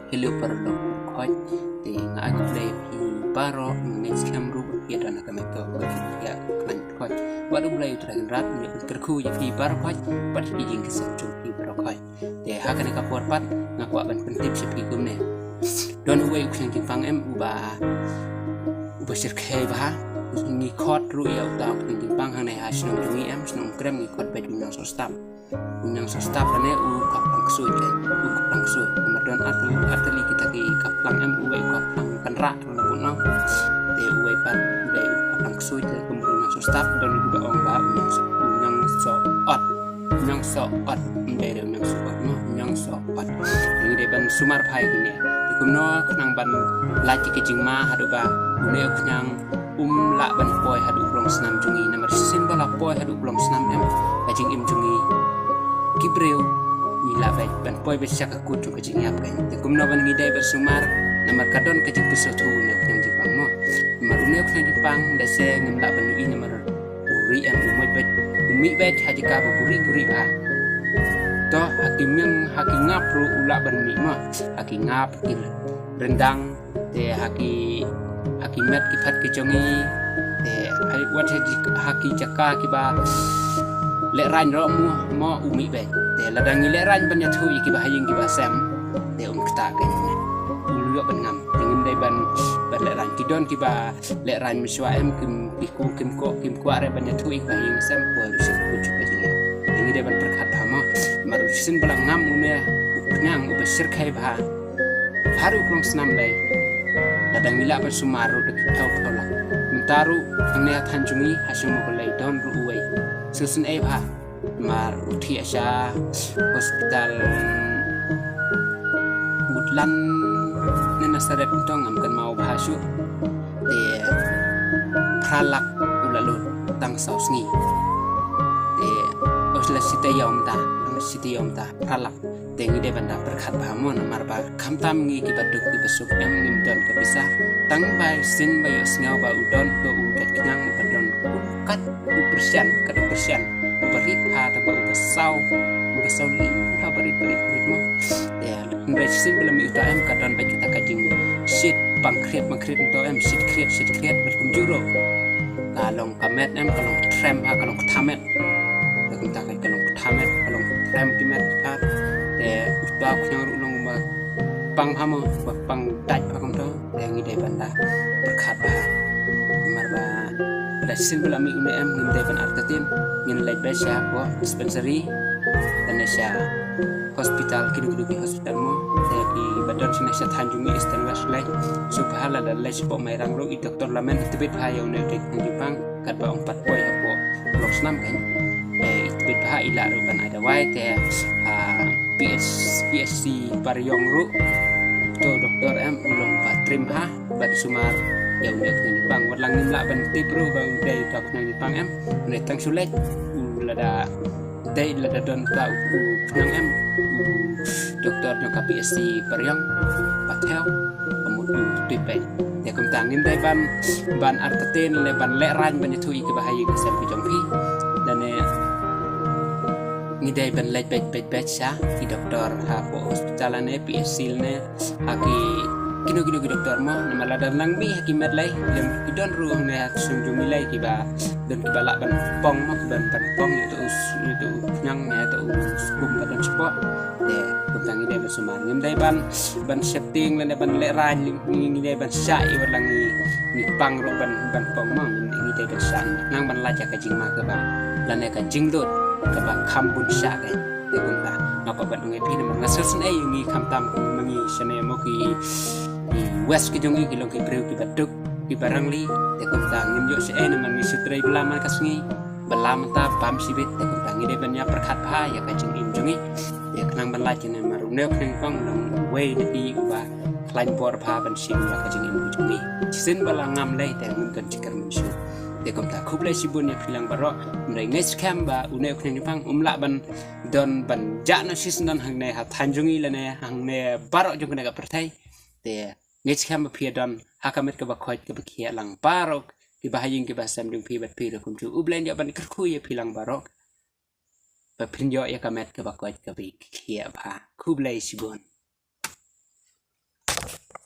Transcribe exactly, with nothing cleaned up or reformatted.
Hello paralok khot. Te nga ai khublei ïa phi baroh, nga ngeit skhem ruh ba phi don ha ka met ka khot, phi ïa khlaiñ khot. Wat U Blei U Trai Kynrad un kyrkhu ïa phi baroh khot bad ki jingkyrkhu jong phi baroh khot. Te ha kane ka por pat nga kwah ban pyntip sha phi kumne. Don uwei u khñiang jingpang em uba uba shyrkhei bha. Ngi khot ruh ïa uta u khñiang jingpang hangne ha shnong jong ngi em, shnong Umkrem, ngi khot beit u Nongsoh Stap. U Nongsoh Stap lane u Khaplang Ksuid, u Khaplang Ksuid. Namar don artylli artylli kita ki Khaplang em, uwei u Khaplang Kynrad, u la bun nong. Te uwei pat u dei u Khaplang Ksuid, te kum u Nongsoh Stap, don u ba ong ba u Nongsoh, u Nongsoh Ot. U Nongsoh Ot, um dei re u Nongsoh Ot, no, u Nongsoh Ot. Ngi dei ban sumar phai kine. Te kumno khnang ban lait ki jingma haduh ba une u khñiang um lah ban poi haduh u long snam jong ngi, namar shisien ba la poi haduh u long snam em, ka jingim jong ngi ki briew ngi lah ban, ban poi beit sha ka kut jong ka jingïap kein. Te kumno ban ngi dei ban sumar, namar ka don ka jingpynsngewthuh une u khñiang jingpang mo. Namar une u khñiang jingpang da se ngim lah ban ïohi namar u rieh em, u mih beit, u mih beit ha jaka ba buhrieh buhrieh bha. To ha ki miang ha ki ngap ruh u lah ban mih mo, ha ki ngap, ki ryndang, te ha ki, ha ki met ki phet ki jong ngi, te ha, wat ha ki, ha ki jaka kiba lehraiñ ruh mo, mo u mih beit. Te lada ngi lehraiñ ban ïathuh ïa kiba ha ïing kiba sem, te um ktah kein, u ïoh ban ngam. Te ngim dei ban, ban lehraiñ. Ki don kiba lehraiñ mynshuwa em, kim, ki ku, kim koh, kim kwah re ban ïathuh ïa kiba ha ïing sem, poi ruh sha ka kut jong ka jingïap. Te ngi dei ban pyrkhat bha mo. Namar shisien ba la ngam une u khñiang uba shyrkhei bha haduh u long snam lei, lada ngi lah ban sumar ruh da ki phew phew lak. Mynta ruh hangne ha thaiñ jong ngi ha Shangmawkyrlei don ruh uwei, sngewsynei bha. Namar u thiah sha hospital Woodland ne Nasareth, to ngam kynmaw bha shuh. Te phra lak u la lut tang saw sngi. Te u la shi taïew mynta, u la shi taïew mynta, phra lak. Te ngi dei ban da pyrkhat bha mo, namar ba khamtam ngi kiba duk kiba suk em ngim don ka pisa. Tang ba shisien ba ïohsngew ba u don, to u jait khñiang uba don kum kat u pyrshang, kat u pyrshang, uba rit bha, tang ba uba saw, uba saw lynti bha, ba rit, ba rit, ba rit mo. Te hynrei shisien ba la mih uta em, ka don beit kata ka jingshit pang khriat pang khriat, to em, shit khriat, shit khriat bad kumjuh ruh ka long ka met em, ka long kthrem ha, ka long ktha met. Te kumta ka, ka long ktha met, ka long kthrem ki met pat. Te uta u khñiang ruh u long ba pang bha mo, ba pang dait bha kumta. Te ngi dei ban da pyrkhat bha. Namar ba lada shisien ba la mih une em, ngin dei ban artatien, ngin leit beit sha hapoh dispensary, lane sha hospital, kino kino ki hospital mo. Te kiba don shane sha thaiñ jong ngi Eastern West Khasi Hills, sngewbha lada leit shapoh Mairang ruh, i doktor Lamen i tbit bha ïa une u khñiang jingpang, katba ong pat poi hapoh u long snam kein. Te i tbit bha, i lah ruh ban ai dawai. Te ha P H, P H C Pariong ruh, to doktor em u long ba trim bha ban sumar ïa une u khñiang jingpang. Wat la ngim lah ban tip ruh ba u dei uta u khñiang jingpang em, une tang shu leit, u lada dei, lada don uta u khñiang em, u doktor jong ka P H C Pariong, ba thew, ka mut u tip beit. Te kumta ngim dei ban, ban artatien lane ban lehraiñ ban ïathuh ïa kiba ha ïing ha sem ki jong phi. Lane ngi dei ban leit beit, beit, beit sha ki doktor hapoh hospital lane P H C lane ha ki, kino kino ki doktor mo, namar lada nang mih ha ki met lei, lem ki don ruh hangne ha shnong jong ngi lei kiba don kiba lah ban pong mo, kiba ban pong ïa uto u s-, ïa uto u khñiang, ïa uto u skum ba don shapoh. Te kumta ngi dei ban sumar, ngim dei ban, ban sheptieng lane ban lehraiñ, ngi, ngi dei ban shah ïa, wat la ngi, ngi pang ruh ban, ban pong mo, ngi, ngi dei ban shah, nang ban lait ïa ka jingma kaba, lane ka jinglut kaba kham bun shah kein. Te kumta nga kwah ban ong ïa phi namar nga sngewsynei ïa ngi khamtam ma ngi shane mo ki, ki West ki jong ngi ki long ki briew kiba duk kiba rangli. Te kumta ngim ïoh shaei namar ngi shu trei bylla man ka sngi, bylla mynta bam shibit. Te kumta ngi dei ban ïa pyrkhat bha ïa ka jingim jong ngi. Te khnang ban lait ïa namar une u khñiang jingpang u long uwei na ki uba khlaiñ bor bha ban shim ïa ka jingim jong ngi. Shisien ba la ngam lei te ngim don jingkyrmen shuh. Te kumta khublei shibun ïa phi lang baroh. Hynrei nga ngeit skhem ba une u khñiang jingpang um lah ban don ban jah noh shisyndon hangne ha thaiñ jong ngi lane hangne baroh jong kane ka pyrthei. Te nga ngeit skhem ba phi ïa don ha ka met kaba khoit kaba khiah lang baroh kiba ha ïing kiba ha sem jong phi bad phi ruh kumjuh. U Blei un ïoh ban kyrkhu ïa phi lang baroh ba phin ïoh ïa ka met kaba khoit kaba khiah bha. Khublei shibun.